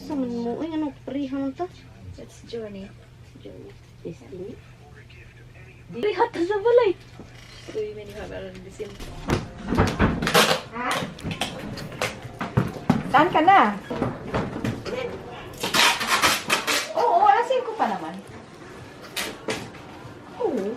Sa man mo, ay ano, pareha man ta. It's Journey. Journey. Destiny. Pareha ta sa balay. So you many have around the same. Saan ka na? Oo, alas 5 pa naman. Oo.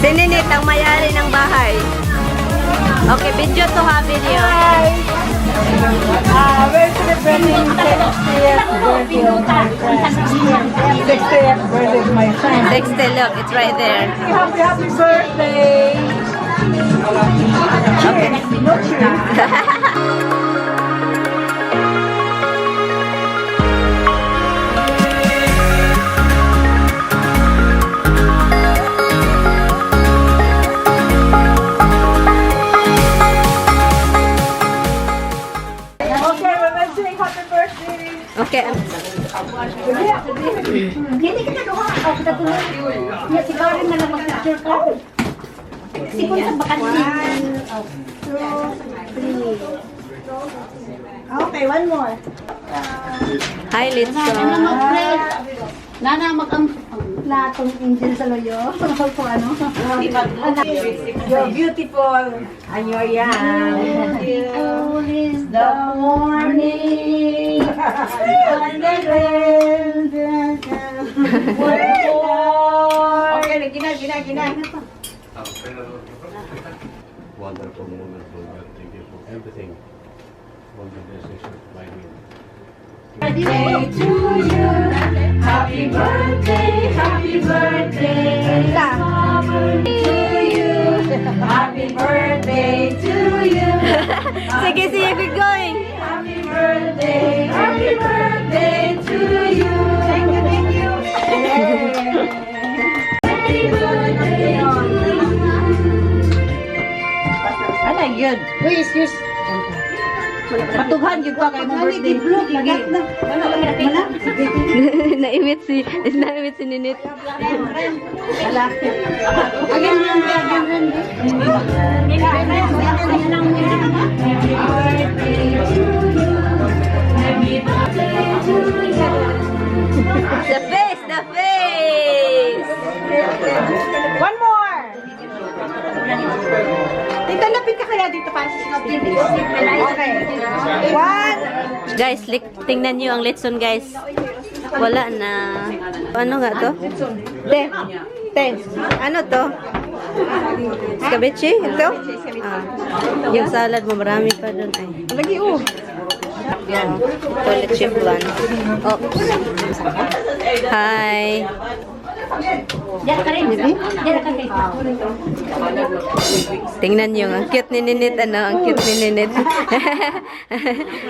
Si Ninit ang may-ari ng bahay. Okay, video to ha, video. Hi! We're celebrating 60th birthday of my friend. 60th birthday of my friend. 60, look, it's right there. Happy, happy birthday! Cheers! No cheers! Okay, we're saying happy birthday! Okay. Hindi kita duha. O, kita tuloy. Ya, si Karen na lang mag-picture ka. Sikon sa bakante. Okay, one more. Hi, Litson. Nana mag-pray. Nana mag-ang platong angel sa loyo. Kung ano. You're beautiful and you're young. Beautiful is the morning. And the Okay, gina, gina, gina. Wonderful moment for God. Thank you for everything. All the blessings of my will. Birthday to you. Happy birthday, happy birthday. To you. Happy birthday to you. Sige, sige, keep going. Happy birthday, happy birthday to you. Thank you, thank you. Happy birthday to you. Ano yun? Uy, excuse. Patughan yun pa kayo mong birthday. Lagi. Naimit si Ninit. Again, again, The face, the face! One more! Tita, lapit ka kaya dito para sa 60 days. Okay. One. Guys, tingnan niyo ang litson, guys. Wala na. Ano nga to? Te. Te. Ano to? Scabeche? Ito? Ah. Yung salad mo, marami pa doon. Ay. Lagi, oh. Yan. Ito, leche flan. Oops. Hi. Tingnan niyo, ang cute ni Ninit, ano? Ang cute ni Ninit.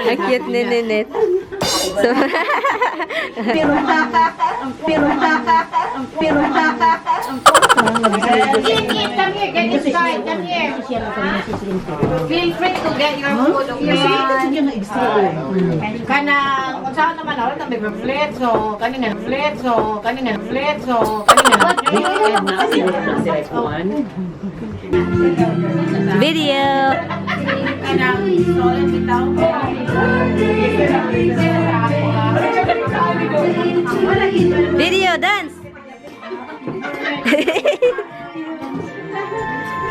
Ang cute ni Ninit. So, Eat, come here, get inside, come here. Feel free to get your food, okay? Kanang, kung saan naman ako, may flat, so, kanina flat, so, kanina flat, so, kanina. Video. Kanang solid bitaw. Video dance.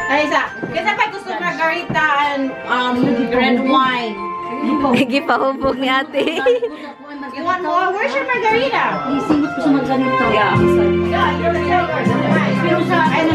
Ay, isa. Kasi pa gusto margarita and red wine. Gipahubog ni ate. You want more? Where's your margarita? Isingit ko sa mga ganito. Yeah, yours, yours. Pero sa ano,